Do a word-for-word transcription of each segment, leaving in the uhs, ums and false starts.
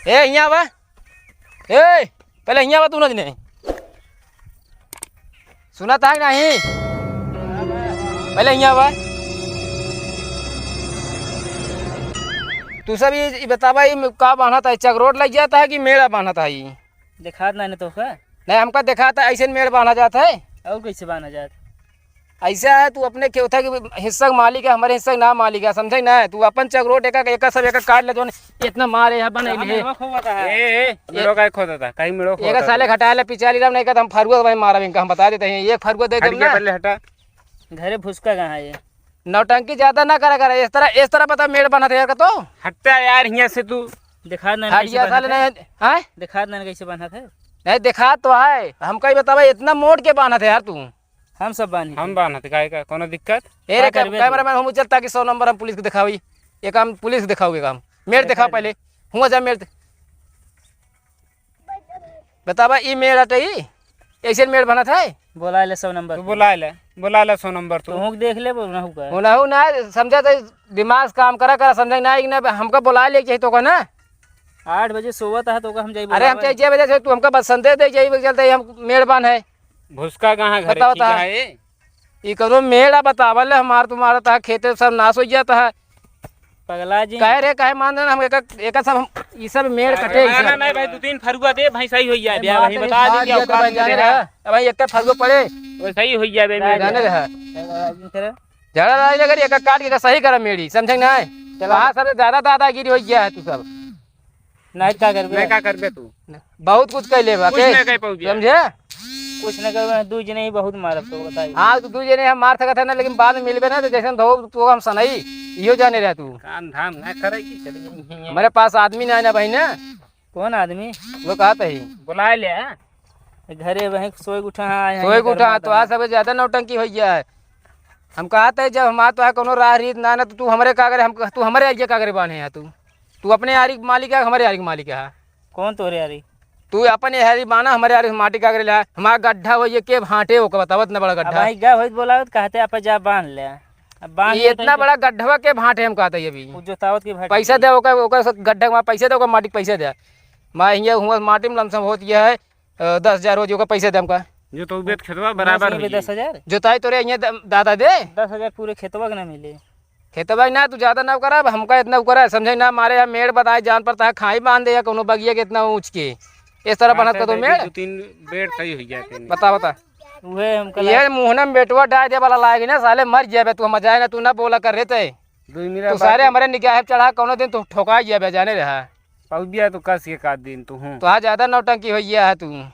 ए, हियाँ आवा। ए, पहले हियाँ आवा, तू ना जने। सुनत है कि नहीं? पहले हियाँ आवा। तू सब ई, ई बतावा, ई का बान्हत है? चकरोट लग जाता है कि मेड़ा बान्हत है ई? देखात ना, नहीं तो का? नहीं, हमका देखात है, ऐसे मेड़ बान्हा जात है। और कैसे बान्हा जात? ऐसा है, तू अपने खेत के हिस्सा के मालिक है, हमरे हिस्सा के ना मालिक है, समझे ना? तू अपन चकरोट एक, एक सब एक काट ले, जोन इतना मारे है, बन कहाँ ले। मेड़वा खोदता है? ए, ए, मेड़वा काहे खोदता? कहीं मेड़वा एक खोदता साले है? घटा ले, पिछाली राम नहीं कहता, हम फरुआ भाई मारा इनका, हम बता देते हैं, एक फरुआ दे हट देम गया, ना। पहले हटा। घरे भुसका कहाँ है ये? नौटंकी ज्यादा ना करा करे, इस तरह, इस तरह बता मेड़ बनत है यार का तो। हटता यार हियाँ से तू। दिखा ना हट कैसे गया बनत साले है? नहीं, हाँ? दिखा ना कैसे बनत है? नहीं, दिखा तो है, हमका ही बतावा, इतना मोड़ के बान्हत है यार तू। हम सब बान्ही हम थे। बान्हत, काहे का, कोनो दिक्कत? ए रे, का करबे तू? कैमरामैन, हम चलता कि सौ नंबर हम पुलिस को दिखावी, ये काम पुलिस को दिखाओगे काम। मेड़ देखा दिखा दे। पहले, हुआ जा मेड़ दे। बतावा, ई मेड़ हटे ई? ऐसे मेड़ बनत है? बोला ले सौ नंबर तू को। बोला ले, बोला ले सौ नंबर तू। तू हुक देख ले, बोल ना हुक है। होना हो ना, समझा तो दिमाग से काम करा, करा, समझा ना, कि ना, हमका बोला ले चाहिए तो का ना। आठ बजे सोवत है तो का हम जाई अरे, हम बोलावे? चाहिए छह बजे से, तू हमका बस संदेश दे, यही चलते हम मेड़ बान्हे। भुसका कहाँ घरे बताओ ठीक ता। है? ई कौनो मेड़ आ बतावल है हमार तुम्हारा ता खेते सब नाश हो जाता है। पगला जी। काहे रे, काहे मान देना हम एक, एक सब हम, ई सब मेड़ अरे कटे, ई ना, सब। ना, नहीं भाई, दो तीन फरुआ दे भाई, सही हो जाए, अरे ब्याह मार भाई, दे, बता फाड़ दीजिए, दिया औकात तो नहीं जाने रहा। रहा। अब भाई एक फरुआ पड़े। वो सही हो जाए, मैं जाने रहा। अरे, झगड़ा लड़ाई अगर एक काट के सही करा मेड़ी, समझे ना? चला। वहाँ सबसे ज्यादा दादागिरी हो गया है तू सब। नाइट का करबे? मैं का करबे तू? बहुत कुछ कह लेबा कुछ के। नहीं कह पाऊबे। समझे? कुछ नहीं करबे, दू जने ही बहुत मारब तो बताई। हाँ, तो दू जने हम मार सकत है ना, लेकिन बाद में मिलबे ना तो जैसे हम धोब तो हम सनई, इहो जाने रह तू। काम धाम ना करे की चली गई है। हमारे पास आदमी ना है ना भाई ना। कौन आदमी? वो कहत ही। बुला ले। घरे वहीं सोए उठा है, सोए उठा है, तो आज सबसे ज्यादा नौटंकी हो गया है। हम कहत है जब हमार तो है कोनो राह रीत ना, ना तो तू हमरे का करे, हम, तू हमरे आगे का करे बान्हे है तू। तू अपने यारी के मालिक है, हमरे यारी के मालिक है। कौन तोरे यारी? तू अपन यारी बाना, हमरे यारी माटी का करे ला। हमार गड्ढा हो ये के भांटे ओके बतावत ना बड़ा अब गड्ढा। भाई गा होइत बोलावत कहते आप जा बांध ले। अब बांध ये ले इतना तो बड़ा गड्ढवा के भांटे हम कहते अभी। वो जोतावत के भांटे। पैसा दे ओकर, ओकर से गड्ढा में पैसा दे, ओकर माटी के पैसा दे। मैं हियाँ हुआ माटी में लमसम होत ये है, अ, दस हजार हो जी, ओकर पैसा दे हमका। जो तो उबेत खेतवा बराबर दस हो जी। दस हजार? जोताई तोरे हियाँ द-, दादा दे। दस हजार पूरे खेतवा के ना मिले। खेतवा ना, तू ज्यादा ना करा, अब हमका इतना करा, समझे ना, मारे या मेड़ बताए जान पड़ता है, खाई बांध दे या कोनो बगिया के इतना ऊँच के, इस तरह हाँ, बनत का तो मेड़। दो तीन बेड़ सही हो जाते हैं। बता, बता। उहे हमका ये ला- मुहना में बेटवा डाल दे वाला लाएगी ना, साले मर जाबे तू, हम जाए ना, तू ना बोला कर रहे थे। दो मेरा तू बात सारे है। हमारे निगाह पे चढ़ा, कोनो दिन तू ठोका जाबे, जाने रहा। पहुबिया तो कस के का दिन तू हूँ। तो आज ज्यादा नौटंकी हो गया है तू।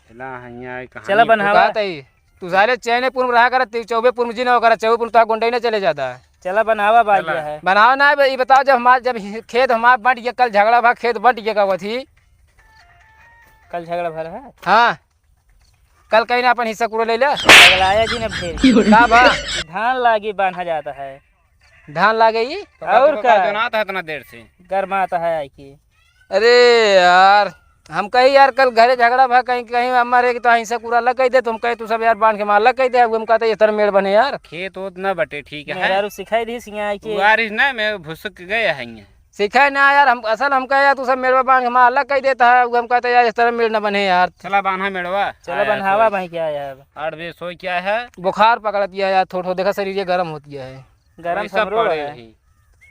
चला, हियाँ आए कहानी चला हो। बनावा। बात है, तू सारे चैनपुर में रहा करत, चौबेपुर में जी ना करा, चौबेपुर तो गुंडई ना चले जाता। चला बनावा बात चला। यह है। बनावा ना, ये बताओ, जब हमार, जब खेत हमार बंट गया, कल झगड़ा भा, खेत बंट गया, का हुआ थी? कल झगड़ा भा रहा है? हाँ, कल कहीं ना अपन हिस्सा पूरा ले ले। पगलाया जी ने फेर। का बा? धान लागी बांधा जाता है। धान लागे ई? तो और का का? जोनात है इतना देर से? गरमाता है आई के। अरे यार, हम कही यार कल घरे झगड़ा भा कहीं, कहीं हमारे की तो हिंसा पूरा अलग कह दे, तुम कहे तू सब यार बांध के मार अलग कह दे, अब हम कहते ये तरह मेड़ बने यार। खेत ओत ना बटे, ठीक है। मेहरारू सिखाई दी सिंह आई के। उगारिस ना, मैं भुसक गए हैं ये। सिखाए ना यार, हम असल हम कहे यार तू सब मेड़वा बांध के मार अलग कह देता है, अब हम कहते यार इस तरह मेड़ ना बने यार। चला बांधा मेड़वा। चला आया बन्हावा सोई। भाई क्या यार। आठ बजे सोई क्या है? बुखार पकड़त गया यार, थोड़ा थोड़ा देखा शरीर ये गर्म होत गया है। गरम वैसा समरो पड़े है। ही।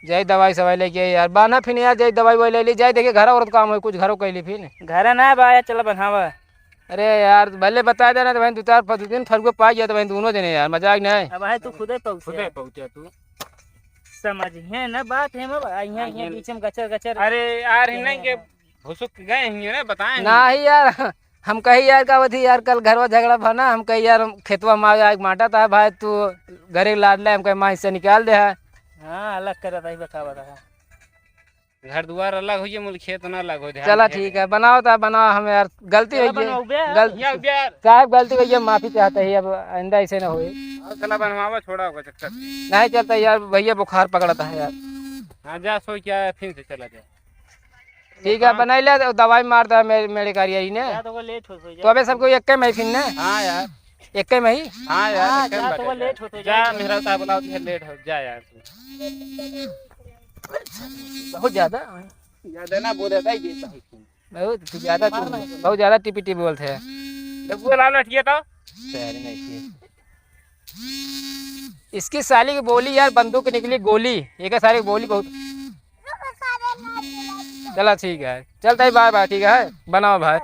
जाई दवाई सवाई लेके आई यार, बान्हा फिर यार, जाई दवाई वाई ले ली, जाई देखिए घर और काम हो, कुछ घरों कैली फिर। घर ना बा यार, चला बन्हावा। अरे यार, भले बता देना तो भाई, दो चार फ-, दो तीन फरुआ पाई गया तो भाई, दोनों जने यार, मजाक नहीं। अब भाई तू खुदे पहुंचे। खुदे पहुंचे तू। समझ है ना बात है, मैं यहाँ, यहाँ आगे। बीच में गचर गचर। अरे यार, ये इन्हें के है। भुसुक गए हैं ना, बताए हैं। नहीं यार, हम कही यार, का बती यार, कल घरवा झगड़ा भा ना, हम कही यार, खेतवा में आग माटा था भाई, तू घरे लाद ले, हम कहे माँ हिस्सा निकाल दे है। हाँ, अलग करत है, बतावा रहा। घर दुआर अलग होइए, मुल खेत ना अलग हो, ध्यान चला रहे। ठीक है, बनाओ ता बनाओ, हम यार गलती चला हुई है। बनाओ बे। गल-, यहाँ बे यार। साहब गलती हुई है, माफी चाहते हैं, अब आइंदा ऐसे ना होए। और चला बनवावा, छोड़ा होगा चक्कर। नहीं चलता यार, भैया बुखार पकड़ता है यार। हाँ जा, सो क्या है, फिर से चला जाए। ठीक है, बनाई ले, दवाई मार दे मेरे, मेरे गाड़ी आई ने। जा तो लेट हो, हो जा। तो अबे सबको एक के में फिर ने। हाँ यार। एक के में ही। हाँ यार, हाँ, एक के में जा तो बैठे लेट जा। हो, तो जा जा। मेरा ता बुलाओ, लेट हो जा यार। बहुत ज्यादा। ज्यादा ना बोले, दे देता है। बहुत ज्यादा तू, बहुत ज्यादा टिपी टिपी बोलते हैं। जब वो लाल लठिया तो? इसकी साली की बोली यार, बंदूक निकली गोली। एक साली की बोली बहुत। चला ठीक है, चलता ही बाय बाय, ठीक है, बनाओ भाई।